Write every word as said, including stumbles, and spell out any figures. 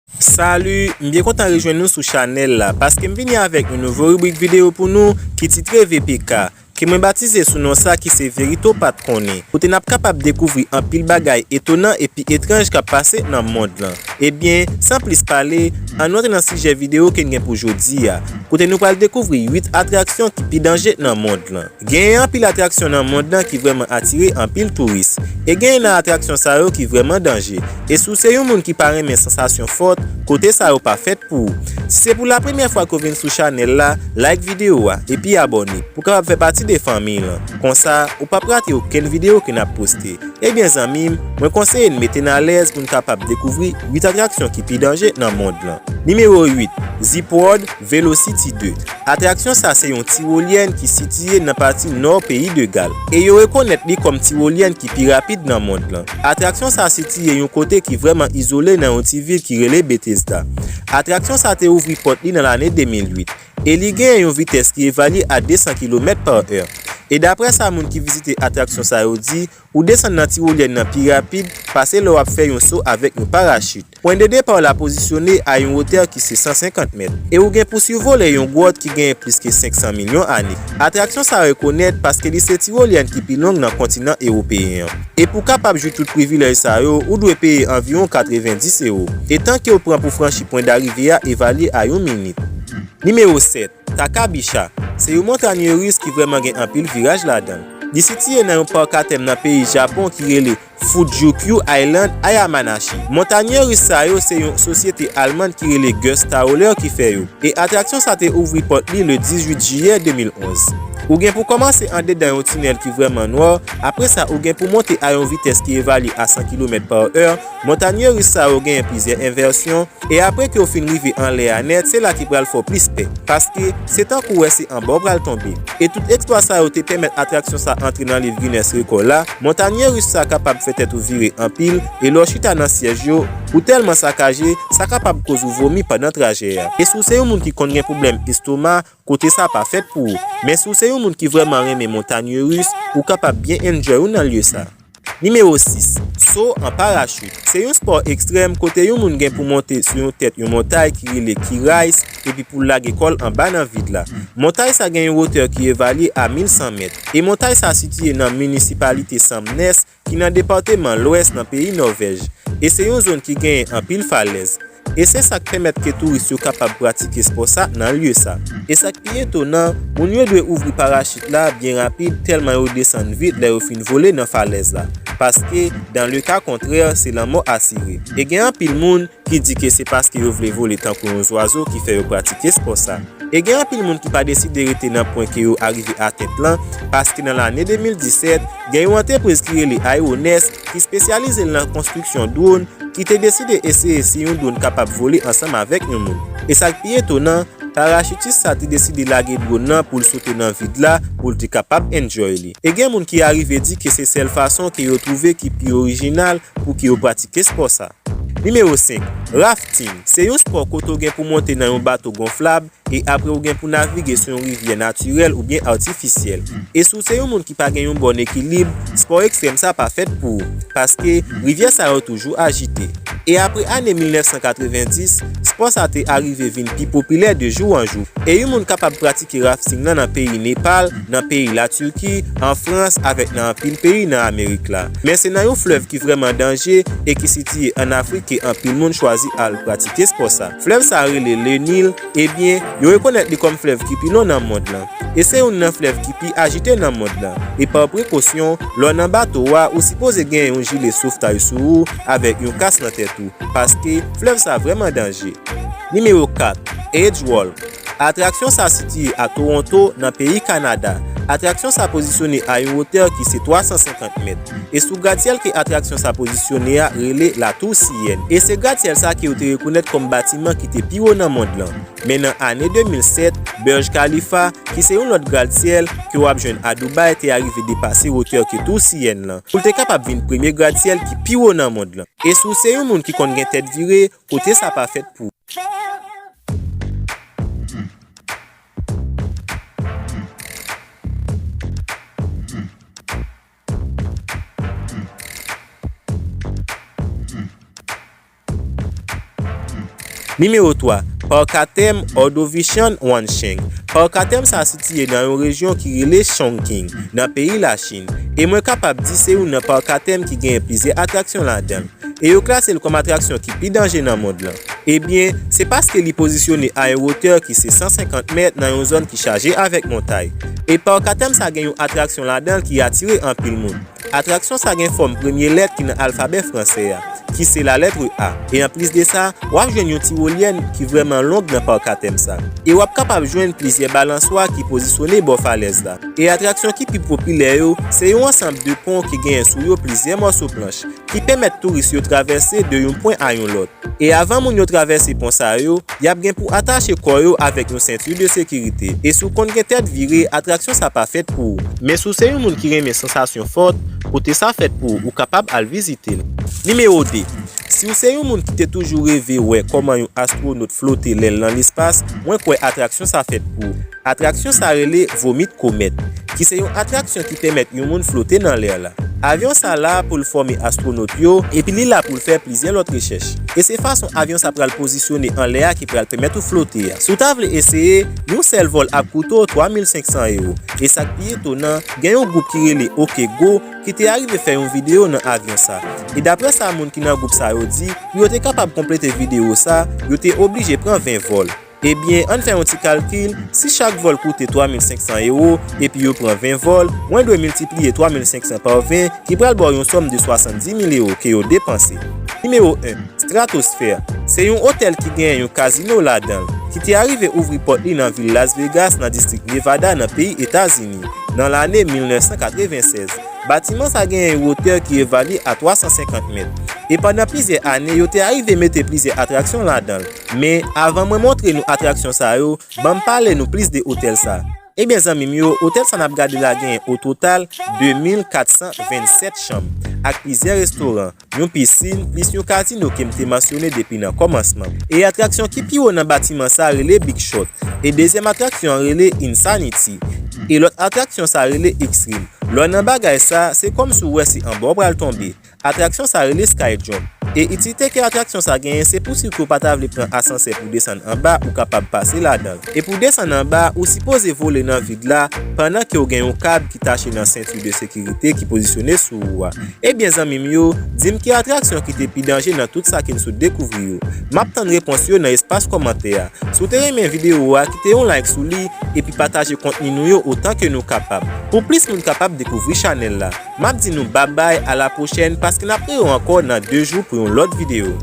Salut, m byen kontan rejwenn nou sou chanèl la, paske m vini avèk yon nouvo ribrik videyo pou nou ki titre V P K, ke mwen batize sou non sa ki se Verite w pa t konnen, kote n ap kapab dekouvri anpil bagay etonan epi etranj k ap pase nan mond lan. Ebyen, san plis pale, ann antre nan sijè videyo ke n gen pou jodi a, kote nou pral dekouvri uit atraksyon ki pi danje nan mond lan. Genyen anpil atraksyon nan mond lan ki vrèman atire anpil touris. E genyen nan atraksyon sa yo ki vrèman danje. E si w se yon moun ki pa renmen sansasyon fòt, kote sa yo pa fèt pou ou. Si se pou la premyè fwa ke w vin sou chanèl la, like videyo a, epi abòne, pou w kapab fè pati de fanmiy lan. Konsa, ou p ap rate okenn videyo ke n ap poste. Ebyen zanmi m, mwen konseye n mete n alèz pou n kapab dekouvri uit atraksyon ki pi danje nan mond lan. Nimewo uit, Zipworld Velocity de. Atraksyon sa se yon tiwolyèn ki sitiye nan pati nò peyi de Gal. E yo rekonèt li kòm tiwolyèn ki pi rapid nan mond lan. Atraksyon sa sitiye yon kote ki vrèman izole nan yon ti vil ki rele Bethesda. Atraksyon sa te ouvri pòt li nan lane de mil uit. E li genyen yon vitès ki evalye a de san kilomèt pa è. E daprè sa moun ki vizite atraksyon sa yo di, ou desann nan tiwolyèn nan pi rapid pase lè w ap fè yon so avèk yon parachit. Pwen de depa w la pozisyone a yon wotè ki se san senkant mèt. E ou gen pou sivole yon gwòt ki genyen plis ke senk san milyon ane. Atraksyon sa rekonèt paske li se tiwolyèn ki pi long nan kontinan ewopeyen an. E pou kapab jwi tout privilèj sa yo, ou dwe peye anviwon katrevenndis ewo. E tan ke w pran pou franchi pwen darive a evalye a yon minit. Nimewo sèt, Takabicha. Se yon montanye ris ki vrèman gen anpil viraj ladan l. Li sitiye nan yon pak a tèm nan peyi Japon ki rele Fujukyu Island a Yamanashi. Montanye ris sa yo se yon sosyete almann ki rele Gösstaroller ki fè yo. E atraksyon sa te ouvri pòt li le dizuit jiyè de mil onz. Ou gen pou kòmanse andedan yon tinèl ki vrèman nwa, apre sa ou gen pou monte a yon vitès ki evalye a san kilomèt pa è. Montanye ris sa yo genyen plizyè envèsyon, e apre ke w fin rive anlè a nèt, se la ki pral fè w plis pè, paske se tankou w wè se anba w pral tonbe. E tout eksplwa sa yo te pèmèt atraksyon sa antre nan liv Guinness Rekò la. Montanye ris sa kapab fè tèt ou vire anpil, e lè w chita nan syèj yo, ou tèlman sakaje, sa kapab koz ou vomi pandan trajè a. E si w se yon moun ki konn gen pwoblèm estoma, kote sa pa fèt pou ou. Men si w se yon moun ki vrèman renmen montanye ris, ou kapab byen enjoy ou nan lye sa. Nimewo sis, so an parachit. Se yon spò ekstrèm kote yon moun gen pou monte sou yon tèt yon montay ki rele Key Rise epi pou l lage kò l anba nan vid la. Montay sa gen yon wotè ki evalye a mil san mèt. E montay sa sitiye nan minisipalite Samnes ki nan depatman Lwès nan peyi Nòvèj. E se yon zòn ki genyen anpil falèz. E se sa k pèmèt ke touris yo kapab pratike spò sa nan lye sa. E sa k pi etonan, moun yo dwe ouvri parachit la byen rapid tèlman yo desann vit lè yo fin vole nan falèz la. Paske, dans le cas contraire, se lanmò asire. E gen anpil moun ki di ke se paske yo vle vole tankou yon zwazo ki fè yo pratike spò sa. E gen anpil moun ki pa deside rete nan pwen ke yo arive atant lan, paske nan lane de mil disèt, gen yon antrepriz ki rele Aeronest ki espesyalize l nan konstriksyon dwòn ki te deside eseye si yon dwòn kapab vole ansanm avèk yon moun. E sa k pi etonan, parachitis sa te deside lage dwòn nan pou l sote nan vid la pou l te kapab enjoy li. E gen moun ki arive di ke se sèl fason ke yo twouve ki pi orijinal pou ke yo pratike spò sa. Nimewo senk, rafting. Se yon spò kote w gen pou monte nan yon bato gonflab e apre w gen pou navige sou yon rivyè natirèl oubyen atifisyèl. E si w se yon moun ki pa gen yon bòn ekilib, spò ekstrèm sa pa fèt pou ou, paske rivyè sa yo toujou ajite. E apre ane mil nèf san katrevenndis, spò sa te arive vin pi popilè de jou an jou. E yon moun kapab pratike rafting nan nan peyi Nepal, nan peyi Latiki, an Frans, avèk nan anpil peyi nan Amerik la. Men se nan yon flèv ki vrèman danje e ki sitiye ann Afrik ke anpil moun chwazi al pratike spò sa. Flèv sa rele Le Nil, ebyen, yo rekonèt li kòm flèv ki pi lon nan mond lan. E se youn nan flèv ki pi ajite nan mond lan. E pa prekosyon, lè w nan bato a, ou sipoze gen yon jile sovtaj sou ou avèk yon kas nan tèt ou, paske flèv sa vrèman danje. Nimewo kat, Edgeworld. Atraksyon sa sitiye a Toronto, nan peyi Kanada. Atraksyon sa pozisyone a yon wotè ki se twa san senkant mèt. E sou gradsyèl ke atraksyon sa pozisyone a rele La Tour Siyèn. E se gradsyèl sa ke yo te rekonèt kòm batiman ki te pi wo nan mond lan. Men nan ane de mil sèt, Burj Khalifa, ki se yon lòt gradsyèl ke w ap jwenn a Dubai, te arive depase wotè ke Tour Siyèn lan, pou l te kapab vin premye gradsyèl ki pi wo nan mond lan. E si w se yon moun ki konn gen tèt vire, kote sa pa fèt pou ou. Nimewo twa, Park a Thème Ordovician Wansheng. Park a Thème sa sitiye nan yon rejyon ki rele Chongqing, nan peyi Lachin. E mwen kapab di se youn nan park a thème ki genyen plizyè atraksyon ladan l. E yo klase l kòm atraksyon ki pi danje nan mond lan. Ebyen, se paske li pozisyone a yon wotè ki se san senkant mèt nan yon zòn ki chaje avèk montay. E park a thème sa gen yon atraksyon ladan l ki atire anpil moun. Atraksyon sa gen fòm premye lèt ki nan alfabè fransè a, ki se lalèt A. E anplis de sa, w ap jwenn yon ti wolyèn ki vrèman long nan park a thème sa. E w ap kapab jwenn plizyè balanswa ki pozisyone bò falèz la. E atraksyon ki pi popilè yo, se yon ansanm de pon ki genyen sou yo plizyè mòso planch, ki pèmèt touris yo travèse de yon pwen a yon lòt. E avan moun yo travèse pon sa yo, y ap gen pou atache kò yo avèk yon senti de sekirite. E si w konn gen tèt vire, atraksyon sa pa fèt pou ou. Men si w se yon moun ki renmen sansasyon fòt, kote sa fèt pou ou, ou kapab al vizite l. Nimewo de. Si w se yon moun ki te toujou reve wè kòman yon astwonot flote lè l nan lespas, mwen kwè atraksyon sa fèt pou ou. Atraksyon sa rele Vomit Komèt, ki se yon atraksyon ki pèmèt yon moun flote nan lè la. Avyon sa la pou l fòme astwonot yo, epi li la pou l fè plizyè lòt rechèch. E se fason avyon sa pral pozisyone anlè a ki pral pèmèt ou flote a. Si w ta vle eseye, yon sèl vòl ap koute w twa mil senk san ewo. E sa k pi etonan, gen yon gwoup ki rele OK Go ki te arive fè yon videyo nan avyon sa. E daprè sa moun ki nan gwoup sa yo di, pou yo te kapab konplete videyo sa, yo te oblije pran ven vòl. Ebyen, ann fè yon ti kalkil, si chak vòl koute twa mil senk san ewo, epi yo pran ven vòl, mwen dwe miltipliye twa mil senk san pa ven, ki pral ba w yon sòm de swasanndis mil ewo ke yo depanse. Nimewo en, Stratosphere. Se yon otèl ki genyen yon kazino ladan l, ki te arive ouvri pòt li nan vil Las Vegas, nan distrik Nevada, nan peyi Etazini, nan lane mil nèf san katreven sèz. Batiman sa genyen yon wotè ki evalye a twa san senkant mèt. E pandan plizyè ane, yo te arive mete plizyè atraksyon ladan l. Men, avan mwen montre nou atraksyon sa yo, ban m pale nou plis de otèl sa. Ebyen, zanmi m yo, otèl sa n ap gade la genyen o total de mil kat san vennsèt chanm, ak plizyè restoran, yon pisin, plis yon kazino ke m te mansyone depi nan kòmansman. E atraksyon ki pi wo nan batiman sa rele Big Short, e dezyèm atraksyon an rele Insanity, e lòt atraksyon sa rele Extreme. Lè w nan bagay sa, se kòmsi w wè se anba w pral tonbe. Atraksyon sa rele Sky Jump. E itilite ke atraksyon sa genyen, se pou si ke w pa ta vle pran asansè pou desann anba, ou kapab pase ladan l. E pou desann anba, ou sipoze vole nan vid la, pandan ke w gen yon kad ki tache nan senti de sekirite ki pozisyone sou ou a. Ebyen, zanmi m yo, di m ki atraksyon ki te pi danje nan tout sa ke n sot dekouvri yo. M ap tann repons yo nan espas kòmantè a. Si w te renmen videyo a, kite yon like sou li, epi pataje kontni nou yo otan ke nou kapab, pou plis moun kapab dekouvri chanèl la. M ap di nou babay, a la pwochèn, paske n ap rewè ankò nan de jou pou yon lòt videyo.